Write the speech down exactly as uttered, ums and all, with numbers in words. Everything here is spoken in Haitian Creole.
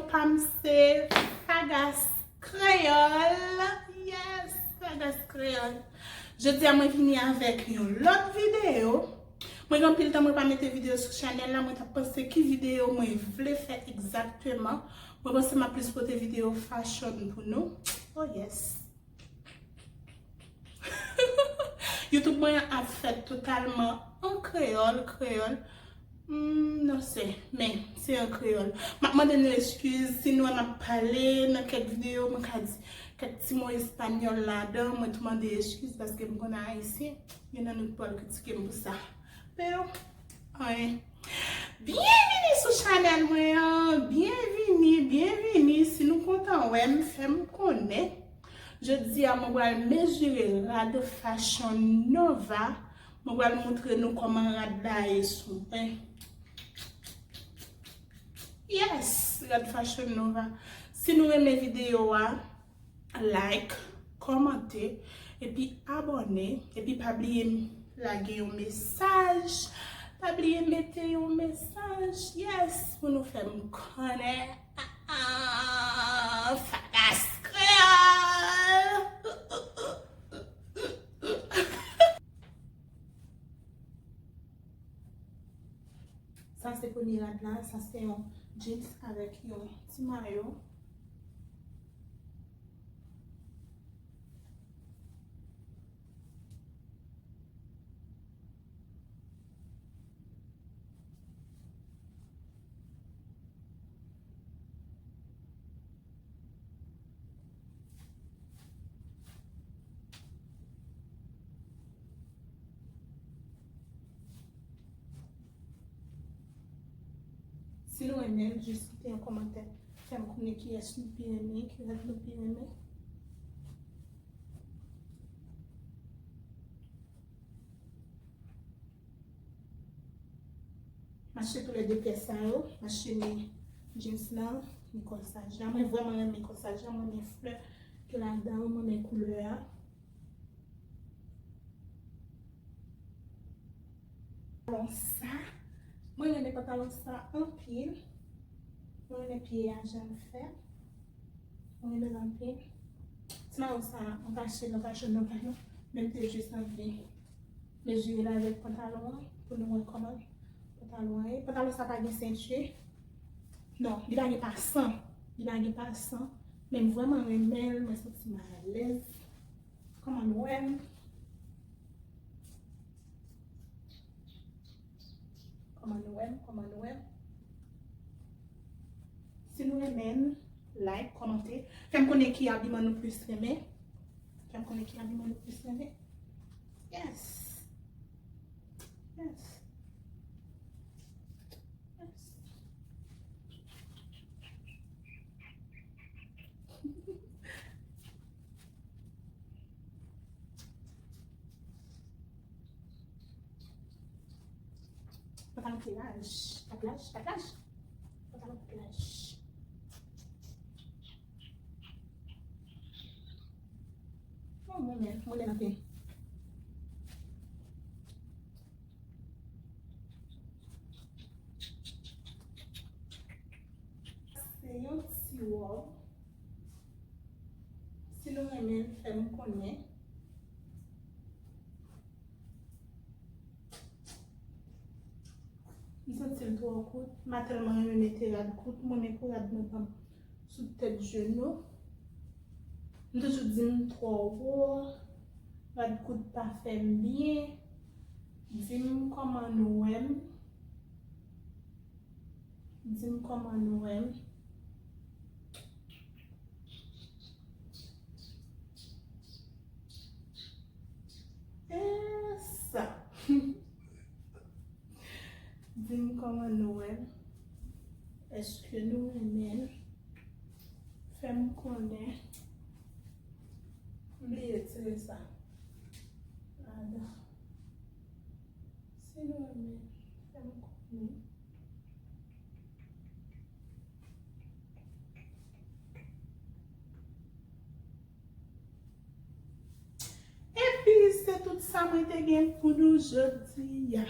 Pa m se Sagas Kreyòl. Yes, Sagas Kreyòl. Jodi a mwen vini avèk yon lòt videyo. Mwen gen anpil tan mwen pa mete videyo sou chanèl la, mwen t ap panse ki videyo mwen vle fè egzakteman. Mwen panse m ap plis pote videyo fashion pou nou. Oh yes. YouTube mwen an ap fèt totalman an kreyòl, kreyòl. Hmm, non, se, men, se an kreyòl. M ap mande nou eskiz si nou wè m ap pale nan kèk videyo, mwen ka di kèk ti mo espanyòl ladan, mwen tou mande eskiz paske m konnen ayisyen, gen nan nou k pral kritike m pou sa. Pero, anyen. Byenvini sou chanèl mwen an, byenvini, byenvini. Si nou kontan wè m, fè m konnen. Jodi a, mwen pral mezire rad Fashion Nova. Mwen pral montre nou kòman rad la ye sou mwen. Yes, rad Fashion Nova. Si nou renmen videyo a, like, kòmante, epi abòne, epi pa bliye m lage yon mesaj. Pa bliye mete yon mesaj, yes, pou nou fè m konnen. Ah, ah, Sagas Kreyòl. Sa se premye rad la, sa se yon jeans avèk yon ti mayo. Si nou renmen l, jis kite yon kòmantè. Fè m konnen kiyès nou pi renmen, ki rad nou pi renmen. M achte toulède pyès sa yo. M achte ni jeans lan, ni kòsaj la. Mwen vrèman renmen kòsaj la. Mwen renmen flè ki ladan yo, mwen renmen koulè a. Pantalon sa. Mwen renmen pantalon sa anpil. Mwen renmen pye a jan l fèt. Mwen renmen l anpil. Ti mayo sa, mwen pa achte l nan Fashion Nova non. Men m te jis anvi mezire l avèk pantalon an pou nou wè kòman pantalon an ye. Pantalon sa pa gen senti. Non, li pa gen pasan. Li pa gen pasan. Men m vrèman renmen l, mwen santi m alèz. Kòman nou wè m? Kòman nou wè m? Kòman nou wè m? Si nou renmen m, like, kòmante. Fè m konnen ki abiman nou plis renmen. Fè m konnen ki abiman nou plis renmen. Yes. Yes. Yes. Pantalon ki laj, pa t laj, pa t laj. Pantalon pa t laj. Oh, mwen menm, mwen menm anpil. Se yon ti wòb. Si nou renmen l, fè m konnen. M santi l twò kout. M pa tèlman renmen mete rad kout. Mwen renmen pou rad mwen pa m sou tèt jenou. M toujou di m twò wo. Rad kout pa fè m byen. Di m kòman nou wè m. Di m kòman nou wè m. E sa. Di m kòman nou wè m. Èske nou renmen l? Fè m konnen. M bliye tire sa. Adan. Si nou renmen, fè m konnen. Epi, se tout sa mwen te gen pou nou jodi a.